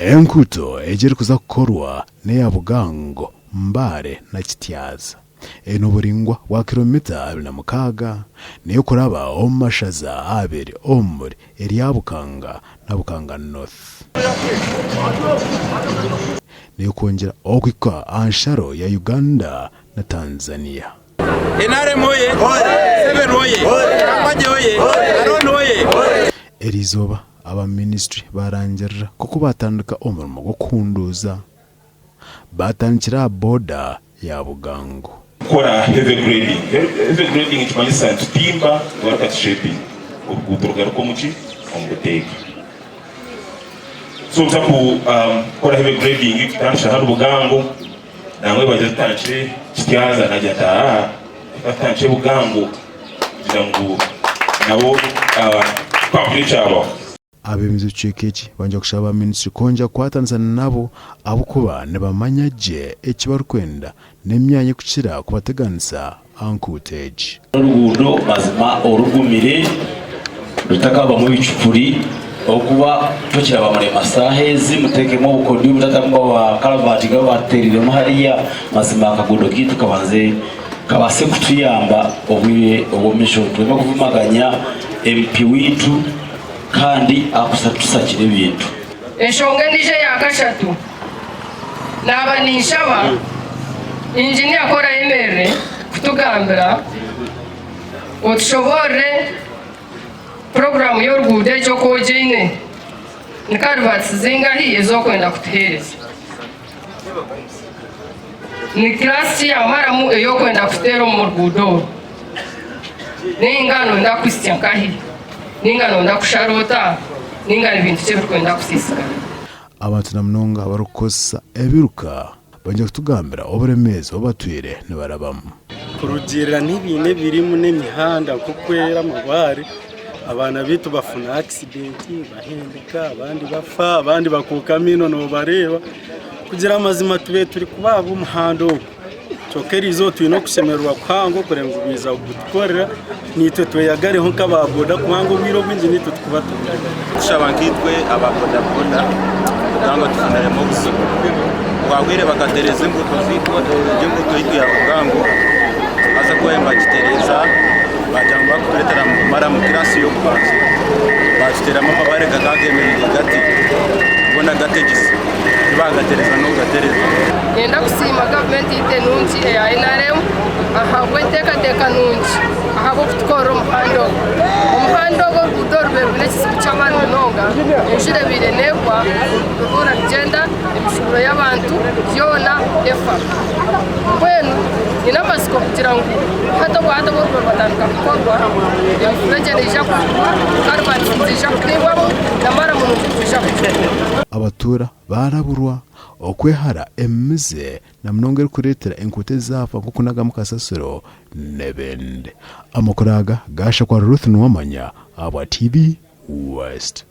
Enguuto egi erikuza kukorwa n'eya Bugango, Mbale na Kityaza. Eine oburaingwa bwa kiromita 26 n'eyokuraba omu mashaza abiri omuri erya Bukanga na Bukanga North. N'eyokwongyera okuhika aha nsharo ya Uganda na Tanzania. NRM oye! Museveni oye! Kambagye oye! Aron oye! Eriizooba aba minisitule baarangirira nk'oku baatandika omurimo gw'okuhunduuza baatandikira aha booda ya Bugango. Kukora heavy grading. Heavy grading nikimanyisa nitutimba tugaruka tushepinga oruguuto rugaruka omu ki? Omu buteeka. So nituza kukora heavy grading tutandikire hanu Bugango nangwa bagira tutandikire Kityaza nagira ati aa reka tutandikire Bugango kugira ngu nabo twakugira ekyabaho. Abeebembezi b'ekicweka eki bangire kushaba ba minisitule kwongyera kukwatanisa nabo ahabw'okuba nibamanya gye eki barikwenda n'emyanya erikukira kubateganisa aha nkuuto egi. Oruguudo mazima orugumire rutakabamu ebicupuri ahabw'okuba tokiraba murema saaha ezi muteekemu obukodyo obutatamu bwa karavati obu batuteereiremu hariya mazima akaguudo kaitu kabanze kabaase kutuyamba obwire obw'omu maisho tureme kuvumaganya MP waitu kandi akutusakire ebintu. Enshonga endiijo eya kashatu, naaba ninshaba inginiya ku orayemerere kutugambira otushoboorore puroguraamu y'oruguuto egi oku ogyeine, ni karuvaatisi zingahi ezi orikwenda kutuheereza? Ni kiraasi ki ya maramu ei orikwenda kuteera omu ruguuto oru? Nainga nooyenda kuhitsya nkahi? Nainga nooyenda kushara ota? Nainga ni bintu ki ebirikwenda kusiisikara? Abantu na munonga abarikukozesa ebiruka baija kutugambira oburemeezi obu batwire nibarabamu. Kurugiirira n'ebiina ebirimu n'emihanda nk'oku eri amabaare, abaana baitu bafuna akisidenti bahendeka abandi bafa abandi bakuuka amaino noobareeba. Kugira amazima tubaire turi kubahabwa omuhanda ogu kyonka eriizooba twine okushemererwa kuhango kureba ngu baija kugutukorera naitwe tweyagareho nk'aba boda kubanga obwire obwingi naitwe tukuba tugurimu. Kushaba nkaitwe aba boda boda kubanga tufuniremu obuzibu bwahwire bakatereza enguuto zaitu egi enguuto yaitu ya Bugango haza ku baabaire nibagitereza baagira ngu bakutureetera maramu kirasi y'okubanza baatuteeramu amabaare gakaba gemereire gati goona gategisi tibaagatereza n'okugatereza. Niinyenda kusiima gavumenti yaitu enungi eya NRM ahabw'enteekateeka nungi ahabw'okutukorera omuhanda ogu. Omuhanda ogu oruguuto oru rwine rwine ekizibu ky'amaani munonga, enjura ebaire neegwa oruguuto rugyenda, emishuuburo y'abantu yoona efa. Mbwenu nyine amatsiko kugira ngu hati obwahati obu oruguuto rwatandika kukorwa, emifuregye neija kugurwa, karuvaati niziija kuteebwamu na maramu nitwija kugikora. Abatuura baaraburwa okwehara emize na munonga erikureetera enkuuto ezaafa nk'okunagamu kasasiro n'ebindi. Amakuru aga gaashakwa Ruth Nuwamanya ahabwa TV West.